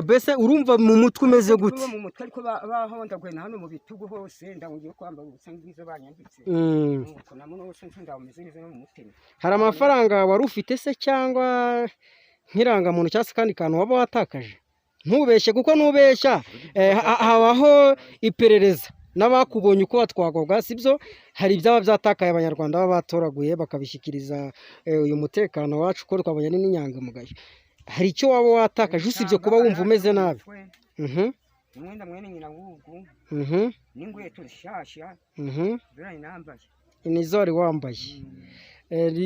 Mbese urumva mu mutwe umeze gute? Mu mutwe ariko bahondaguye na hano mu bitugu hose, ndawugiye kwambara ubusa ngizo banyambitse. Nuko na muno hose ndawumeze neza no mu mutima. Hari amafaranga wari ufite se, cyangwa nk'irangamuntu, cyangwa se akandi kantu waba watakaje? Ntubeshye, kuko nubeshya habaho iperereza n'abakubonye uko watwagwaga, sibyo? Hari ibyaba byatakaye Abanyarwanda baba batoraguye bakabishyikiriza uyu mutekano wacu, ko twabonye ari n'inyangamugayo. Hari icyo waba watakaje usibye kuba wumva umeze nabi? Umwenda mwene nyina w'ugu n'inkweto zishasha zirani nambaye. Nizo wari wambaye?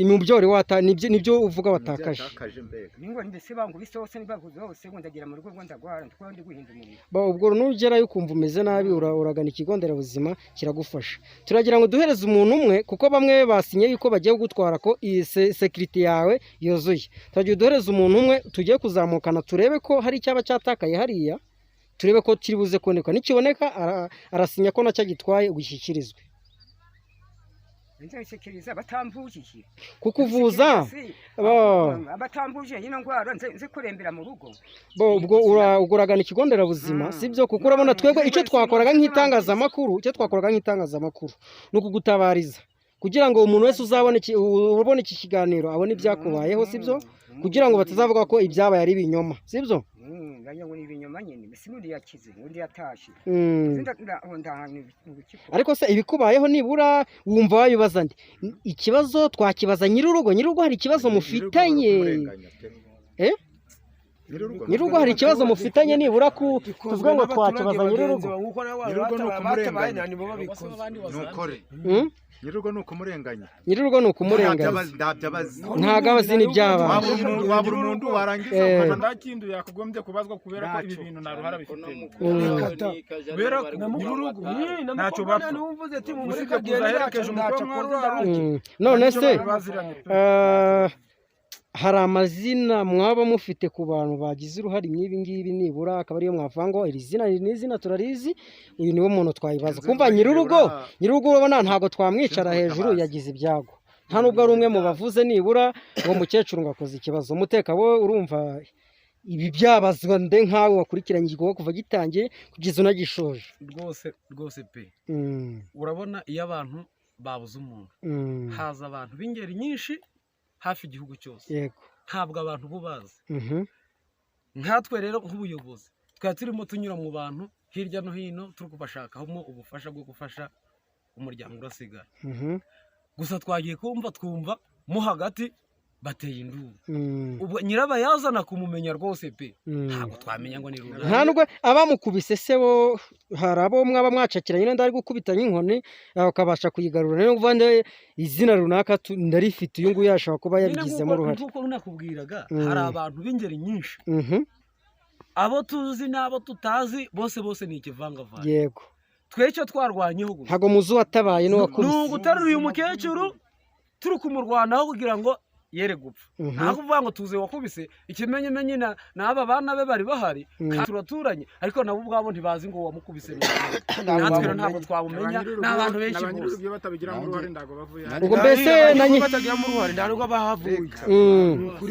Mu byo wari wata nibyo uvuga watakaje? Yatakaje mbega. Ningo ndetse bangubise hose, nibavuze hose ngo ndagera mu rugo ngo ndagwara, ndikuba ndi guhinda umuriro. Ubwo nugerayo ukumva umeze nabi, uragana ikigo nderabuzima kiragufasha. Turagira ngo duhereze umuntu umwe, kuko bamwe basinye yuko bagiye kugutwara, ko iyi sécurité yawe yuzuye. Turagira uduhereze umuntu umwe tugiye kuzamukana, turebe ko hari icyaba cyatakaye hariya, turebe ko kiri buze kuboneka. Nikiboneka arasinya ko nacyo agitwaye, ugishyikirizwe. Nzabishikiriza batambujije. Kukuvuza. Batambujije ino ndwara nze kurembera mu rugo. Bo ubwo uragana ikigo nderabuzima, sibyo? Kuko urabona twebwe icyo twakoraga nk'itangazamakuru, icyo twakoraga nk'itangazamakuru ni ukugutabariza kugira ngo umuntu wese uzabona iki, ubona iki kiganiro abone ibyakubayeho, sibyo? Kugira ngo batazavuga ko ibyabaye ari ibinyoma, sibyo? Ndagira ngo ni ibinyoma nyine, mbese n'undi yakize, undi yatashe. Ndahantu urukiko. Ariko se ibikubayeho nibura wumva wabibaza nde? Ikibazo twakibaza nyir'urugo. Nyir'urugo hari ikibazo mufitanye? Eh? Nyir'urugo hari ikibazo mufitanye nibura ku tuvuge ngo twakibaza nyir'urugo? Nyir'urugo ni ukumurenganya. Nibo babikoze. Ni ukuri. Nyir'urugo ni ukumurenganya. Nyir'urugo ni ukumurenganya. Ntabyo abazi. Ntabwo abazi n'ibyabaye. Wabura umuntu warangiza ukaja Nta kindi yakagombye kubazwa, kubera ko ibi bintu nta ruhare abifitemo. Kubera ko nyir'urugo ntacyo bapfa. Usibye kuza aherekeje umukobwa mwari uriya rugo. None se Baziranye pe. Hari amazina mwaba mufite ku bantu bagize uruhare mw'ibi ngibi, nibura akaba ariyo mwavuga ngo iri zina, iri ni izina turarizi, uyu niwe muntu twayibaza? Kumva nyir'urugo urabona ntabwo twamwicara hejuru, yagize ibyago, nta nubwo ari umwe mu bavuze nibura ngo mukecuru ngo akoze ikibazo. Umuteka wowe urumva ibi byabazwa nde, nkawe wakurikiranye igikorwa kuva gitangiye kugeza unagishoje? Rwose rwose pe. Urabona iyo abantu babuze umuntu, haza abantu b'ingeri nyinshi hafi igihugu cyose. Ntabwo abantu bo bazi. Nkatwe rero nk'ubuyobozi twari turimo tunyura mu bantu hirya no hino, turi kubashakamo ubufasha bwo gufasha umuryango urasigara. Gusa twagiye kumva twumva mo hagati bateye induru. Ubwo nyirabayazana kumumenya rwose pe, ntabwo twamenya ngo ni runaka. Nta nubwo abamukubise se bo hari abo mwaba mwacakiranye, nyine ndari gukubita nk'inkoni bakabasha kuyigarura? Niyo kuvuga ngo izina runaka ndarifite, uyu nguyu yashobora kuba Nyine yabigizemo uruhare. Nk'uko nakubwiraga, hari abantu b'ingeri nyinshi, abo tuzi n'abo tutazi, bose bose ni ikivangavange. Twe icyo twarwanyeho gusa Ntabwo muzi uwatabaye ni n'uwakubise. uguterura uyu mukecuru, turi kumurwanaho kugira ngo yere gupfa. Nta kuvuga ngo tuzi wakubise. Ikimenyimenyi n'aba bana be bari bahari, kandi turaturanye, ariko nabo ubwabo ntibazi ngo wamukubise ni uyu. Natwe rero ntabwo twabumenya, ni abantu benshi Ba nyir'urugo bose. Iyo batabigiramo uruhare ntabwo bavuye hano. Ubwo mbese Batagiramo uruhare nta nubwo bahavuye.